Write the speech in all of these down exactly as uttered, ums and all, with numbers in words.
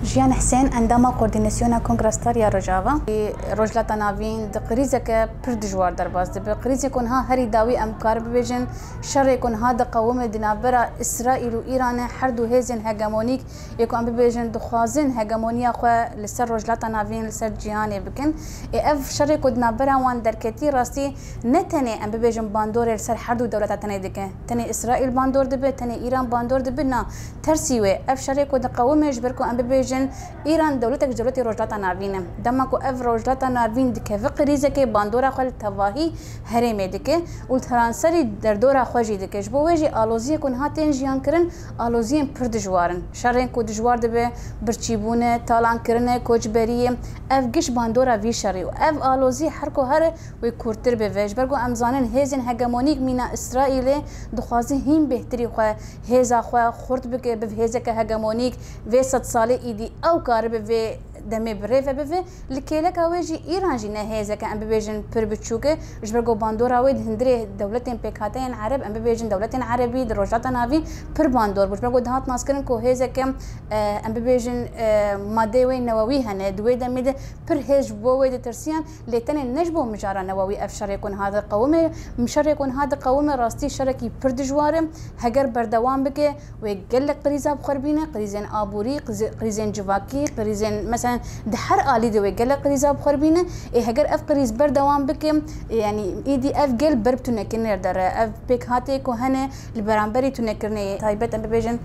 Jiyan Hisên, endama Koordînasyona Kongra Star ya Rojava. Rojhilata Navîn di krîzeke pir dijwar derbas dibe. Krîzê ku niha herî dawî em karin bibêjin, şerê ku niha diqewime di navbera Îsraîl û Îranê, her du hêzên hegemonîk, yê ku em bibêjin dixwazin hegemoniya xwe li ser Rojhilata Navîn, li ser cîhanê bikin. Ê ev şerê ku di navbera wan derketî, rastî ne tenê em bibêjin bandorê li ser her du dewleta tenê dike. Tenê Îsraîl bandor dibe, tenê Îran bandor dibe, na. Tersî wê, ev şerê ku diqewime, ji ber ku em bibêjin, Îran dewletek ji dewletê Rojhilata Navîn e. Dema ku ev Rojhilata Navîn dikeve krîzekê, bandora xwe li tevahî herêmê dike û li seranserî derdora xwe jî dike. Ji bo wê jî aloziyê ku niha tên jiyankirin, aloziyên pir dijwar in. Şerên ku dijwar dibe, birçîbûn e, talankirin e, koçberî ye. Ev giş bandora vî şerî û ev alozî her ku here wê kûrtir bibe. Ji ber ku em zanin hêzên hegemonîk mîna Îsraîlê dixwazin hîn bêhtirî xwe, hêza xwe xurt bike, bibe hêzeke hegemonîk. Vê sed salê îdî ew karibe vê demê bi rê ve bibe. Li kêleka wê jî Îran jî ne hêzeke, em bibêjin, pir biçûk e. Ji ber ku bandora wê di hundirê dewletên pêkhateyên Ereb, em bibêjin dewletên Erebî di Rojhilata Navîn pir bandor bû. Ji ber ku dihat naskirin ku hêzeke, e, em bibêjin, e, madeyê wê newewî hene. Di wê demê de pir hêz ji bo wê ditirsiyan, lê tenê ne ji bo mijara newewî ev şerê ku niha diqewime. Şerê ku niha diqewime rastî şerekî pir dijwar e. Heger berdewam bike, wê gelek krîza bi xwe re bîne, krîzên aborî, krîze-, krîzên civakî, krîzên, meselen, di her alî de wê gelek krîza bi xwe re bîne. Ê heger ev krîz berdewam bike, ê, yanî, êdî ev gel ber bi tunekirinê re dere. Ev pêkhatê ku hene li beramberî tunekirinê, taybet em bibêjin,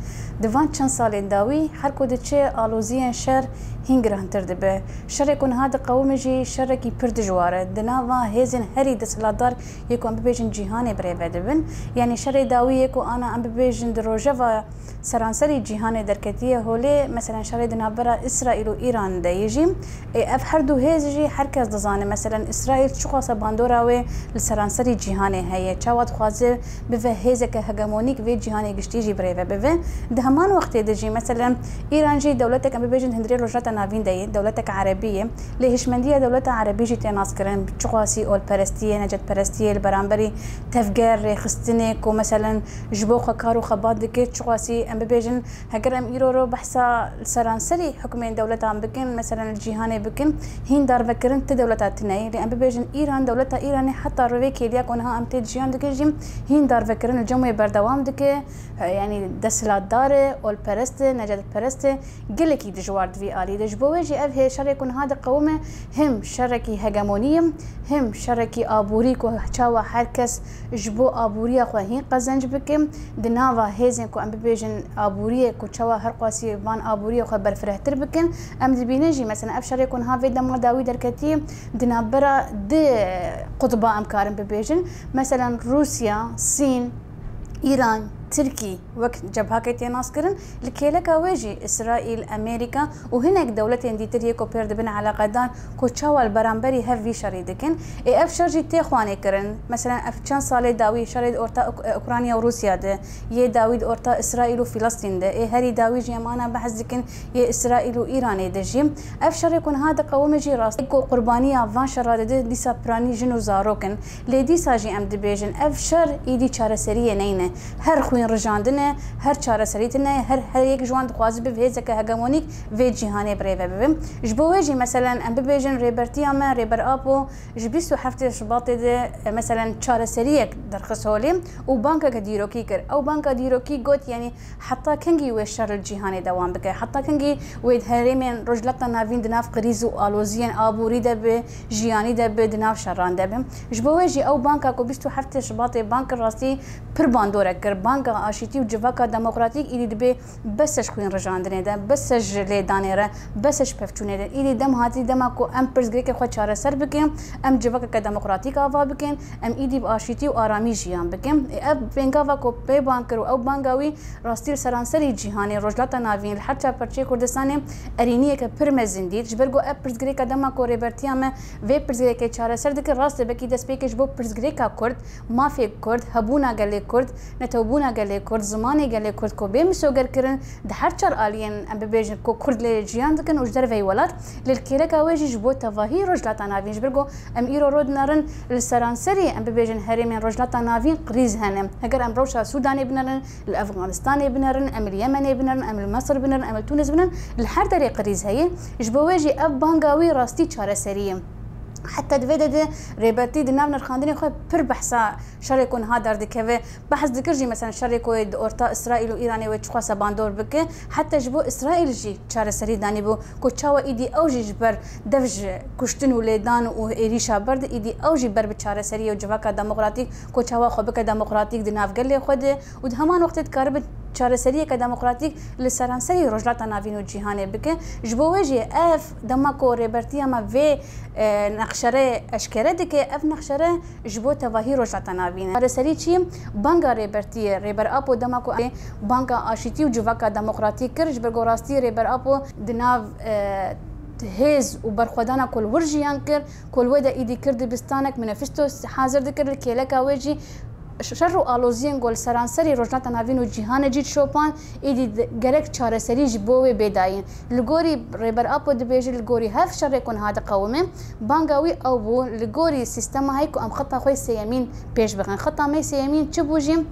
di van çend salên dawî her ku diçe aloziyên şer hîn girantir dibe. Şerê ku niha diqewime jî şerekî pir dijwar e. Di nava hêzên herî desthilatdar yê ku em bibêjin cîhanê bi rê ve dibin. Yanî şerê dawî yê ku ana em bibêjin di rojeva seranserî cîhanê derketiye holê, meselen şerê di navbera Îsraîl û Îran de ye jî. Ê, ev her du hêz jî her kes dizane, meselen Îsraîl çiqasa bandora wê li seranserî cîhanê heye, çawa dixwaze bibe hêzeke hegemonîk vê cîhanê giştî jî bi rê ve bibe. Di heman wextê de jî, meselen, Îran jî dewletek, em bibêjin, hundirê Rojhilata Navîn de ye, dewletek erebî ye. Lê hişmendiya dewleta erebî jî tê naskirin, çiqasî olperestiyê, necetperestiyê li beramberî tevger, rêxistinê ku, meselen, ji bo xwe kar û xebat dike, çiqasî, em bibêjin, heger em îro ro behsa li seranserî hukmên dewletan bikin, meselen, li cîhanê bikin, hîn darvekirin ti dewleta tune ye. Lê em bibêjin, Îran, dewleta Îranê heta rivê kêliya ku niha em tê de jiyan dikin jî hîn darvekirin li cem wê berdewam dike. Yanî desthilatdar e, olperest e, necetperest e, gelekî dijwar di vî alî de. Ji bo wê jî ev hê şerê ku niha diqewime, him şerekî hegemonî ye, him şerekî aborî ku çawa her kes ji bo aboriya xwe hîn qezenc bike, di nava hêzên ku em bibêjin aboriyê ku çawa her qasî van aboriya xwe berfirehtir bikin. Em dibînin jî, mesela, ev şerê ku niha vê dema dawî derketiye, di navbera di qutba em karin bibêjin. Mesela, Rûsya, Sîn, Îran, Tirkî wek cebhakê tê naskirin, li kêleka wê jî Îsraîl, Amerîka û hinek dewletên dîtir yê ku pêr dibin eleqedar ku çawa li beramberî hev vî şerî dikin. Ê ev şer jî tê xwanê kirin. Mesela ev çend salê dawî şerê di orta Uk-, Ukrayna û Rûsya de, yê dawî di orta Îsraîl û Filistîn de, ê herî dawî jî em ana behs dikin yê Îsraîl û Îranê de jî. Ev şerê ku niha diqewime jî rast ku qurbaniya van şera dide dîsa piranî jin û zarok in. Lê dîsa jî em dibêjin, ev şer îdî çareseriyê neyne. Her xwîn rijandin e, her çareserî tune ye, her, her yek ji wan dixwaze bibe hêzeke hegemonîk vê cîhanê bi rê ve bibe. Ji bo wê jî, meselen, em bibêjin, Rêbertiya me, Rêber Apo, ji bîst û heftê Şubatê de, e, meselen, çareseriyek derxist holê û bankeke dîrokî kir. Ew banka dîrokî got, yanî, heta kengî wê şer li cîhanê dewam bike? Heta kengî wê di herêmên Rojhilata Navîn di nav krîz û aloziyên aborî de be, jiyanî de be, di nav şeran de be? Ji bo wê jî ew banka ku bîst û heftê Şubatê bank kir, rastî pir bandorek kir. Banka aşîtî û civaka demokratîk îdî dibê bes ji xwîn rijandinê de, bes ji lêdanê re, bes ji pevçûnê de. Îdî dem hatî dema ku em pirsgirêkê xwe çareser bikin, em civakeke demokratîk ava bikin, em îdî bi aşîtî û aramî jiyan bikin. Ê, ev pêngava ku pê bank kir û ew banga wî rastî li seranserî cîhanê, Rojhilata Navîn, li her çar perçeyê Kurdistanê erîniyeke pir mezin dît. Ji ber ku ev pirsgirêka dema ku Rêbertiya me vê pirsgirêkê çareser dike, rast e, belkî destpêkê ji bo pirsgirêka Kurd, mafê Kurd, hebûna gelê Kurd, netewbûna gelê Kurd, zimanê gelê Kurd ku bê misoger kirin, di her çar aliyên em bibêjin ku Kurd lê jiyan dikin û ji derveyî welat, lê li kêleka wê jî ji bo tevahî Rojhilata Navîn, ji ber ku em îro ro dinerin li seranserî em bibêjin herêmên Rojhilata Navîn krîz hene. Heger em rewşa Sûdanê binerin, li Efganistanê binerin, em li Yemenê binerin, em li Mesir binerin, em li Tunis binerin, li her derê krîz heye. Ji bo wê jî ev banga wî rastî çareserî ye. Heta di vê de de Rêbertî di nav nirxandinê xwe pir behsa şerê ku niha derdikeve, behs dikir jî, mesela şerê ku di orta Îsraîl û Îranê wê çiqasa bandor bike, heta ji bo Îsraîl jî çareserî danîbû ku çawa îdî ew jî ji ber dev ji kuştin û lêdan û êrîşa berde, îdî ew jî ber bi çareseriyê û civaka demokratîk ku çawa xwe bike demokratîk di nav gelê xwe de û di heman wextê dikaribe çareseriyeke demokratîk li seranserî Rojhilata Navîn û cîhanê bike. Ji bo wê jî ev dema ku rêbertiya me vê, e, nexşere eşkere dike, ev nexşere ji bo tevahî Rojhilata Navîn e. Çareserî çi ye? Banga rêbertî ye. Rêber Apo dema ku banga aşîtî û civaka demokratîk kir, ji ber ku rastî Rêber Apo di nav, e, hêz û berxwedana ku li wir jiyan kir, ku li wê de îdî kir dibistanek, manifesto hazir dikir, li kêleka wê jî şer û aloziyên ku li seranserî Rojhilata Navîn û cîhanê jî dişopand, îdî di-, gerek çareserî ji bo wê bê dayîn. Li gorî Rêber Apo dibêje, li gorî hev şerê ku niha diqewime, banga wî ew bû, li gorî sîstema heyî ku em xeta xwe yê sêyemîn pêş bixin. Xeta me yê sêyemîn çi bû jî?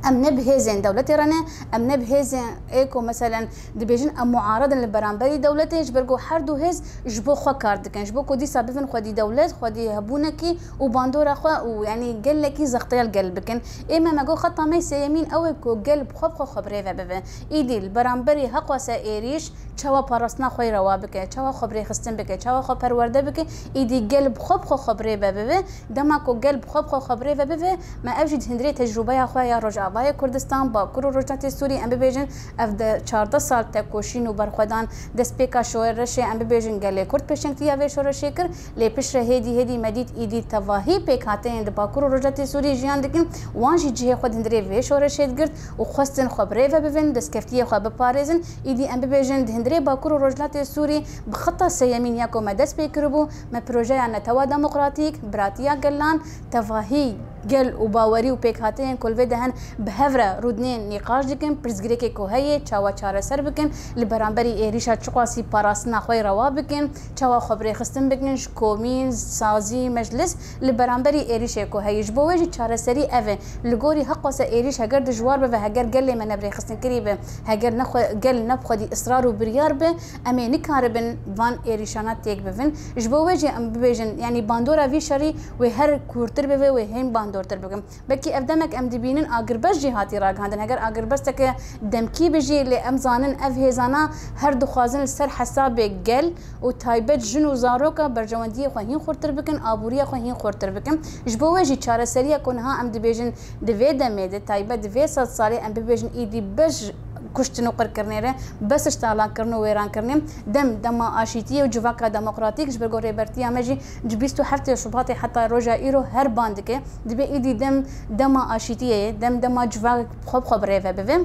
Em ne bi hêzên dewletê re ne, em ne bi hêzên ê ku meselen dibêjin em muared in li beramberî dewletê, ji ber ku her du hêz ji bo xwe kar dikin, ji bo ku dîsa bibin xwedî dewlet, xwedî hebûnekî û bandora xwe û, yanî, gelekî zexteyel gel bikin. Ê me, me got xeta me yê sêyemîn ew e ku gel bi xwe bi xwe xwe bi rê ve bibe. Îdî li beramberî heqwase êrîş, çawa parastina xwe yê rewa bike, çawa xwe bi rêxistin bike, çawa xwe perwerde bike, îdî gel bi xwe bi xwe xwe bi rê ve bibe. Dema ku gel bi xwe bi xwe xwe bi rê ve bibe, me ev jî di hundirê tecrûbeya xwe ya Rojavayê Kurdistan, Bakur û Rojhilatê Sûrî, em bibêjin, ev de çardeh sal tekoşîn û berxwedan destpêka şoreşê, em bibêjin, gelê Kurd pêşengtiya vê şoreşê kir, lê piştre hêdî hêdî me dît îdî tevahî pêkhateyên di Bakur û Rojhilatê Sûrî jiyan dikin, wan jî cihê xwe di hundirê vê şoreşê digirt û xwestin xwe bi rê ve bibin, destkeftiyê xwe biparêzin. Îdî em bibêjin, di hundirê Bakur û Rojhilatê Sûrî bi xeta sêyemîn ya ku me dest pê kiribû, me projeya Netewa Demokratîk, Biratiya Gelan, tevahî gel û bawerî û pêkhateyên ku li vê de hen bi hev re rûdinên nîqaş dikin, pirsgirêkê ku heye çawa çareser bikin, li beramberî êrîşa çiqasî parastina xwe yê rewa bikin, çawa xwe bi rêxistin bikin, ji komîn, sazî, meclis, li beramberî êrîşê ku heye. Ji bo wê jî çareserî ev e. Li gorî heqwase êrîş heger dijwar bibe, heger gelê me ne bi rêxistinkirî be, heger ne xwe, gel ne bi xwedî israr û biryar be, em ê nikaribin van êrîşana têk bibin. Ji bo wê jî em bibêjin, yanî bandora vî şerî wê her kûrtir bibe, wê hên bandortir bikin. Belkî ev demek em dibînin agirbest jî hatî ragihandin. Heger agirbesteke demkî be jî, lê em zanin ev hêzana her dixwazin li ser hesabê gel û taybet jin û zaroka berjewendiyê xwe hîn xurtir bikin, aboriya xwe hîn xurtir bikin. Ji bo wê jî çareseriya ku niha em dibêjin di vê demê de, taybet di vê sed salê, em bibêjin îdî bes kuştin û qirkirinê re, bes ji talankirin û wêrankirinê, dem dema aşîtiyê û civaka demokratîk, ji ber ku rêbertiya me jî ji bîst û heftê Şubatê heta roja îro her ban dike, dibe îdî dem dema aşîtiyê ye, dem dema civak xwe bi xwe bi rê ve bibe.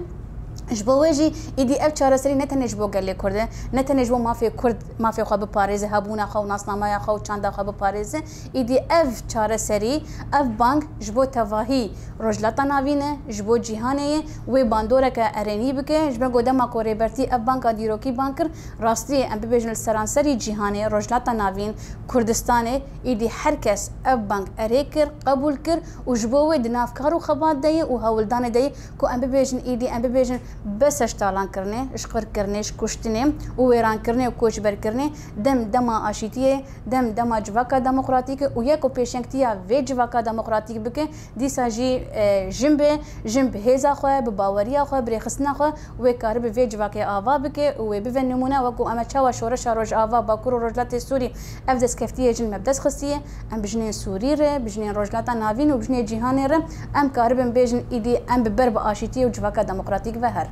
Ji bo wê jî îdî ev çareserî ne tenê ji bo gelê Kurd e, ne tenê ji bo mafê Kurd, mafê xwe biparêze, hebûna xwe û nasnameya xwe û çanda xwe biparêze. Îdî ev çareserî, ev bang ji bo tevahî Rojhilata Navîn e, ji bo cîhanê ye, wê bandoreke erênî bike. Ji ber ku dema ku Rêbertî ev banga dîrokî bang kir, rastiyê em bibêjin li seranserî cîhanê, Rojhilata Navîn, Kurdistanê, îdî her kes ev bang erê kir, qebûl kir û ji bo wê di nav kar û xebat de ye û hewldanê de ye ku em bibêjin, îdî em bibêjin bes e ji talankirinê, ji qirkirinê, ji kuştinê û wêrankirinê û koçberkirinê, dem dema aşîtiyê, dem dema civaka demokratîk e û ya ku pêşengtiya vê civaka demokratîk bike, dîsa jî, e, jin be, jin bi hêza xwe, bi baweriya xwe, bi rêxistina xwe, wê karibe vê civakê ava bike û wê bive nimûne, wekû em e çawa şoreşa Rojava, Bakur û Rojhilatê Sûrî ev destkeftiyê jin me bi dest xistiye, em bi jinên Sûrî re, bi jinên Rojhilata Navîn û bi jinê cîhanê re em karibin bêjin, îdî em bi ber bi aşîtiyê û civaka demokratîk ve her.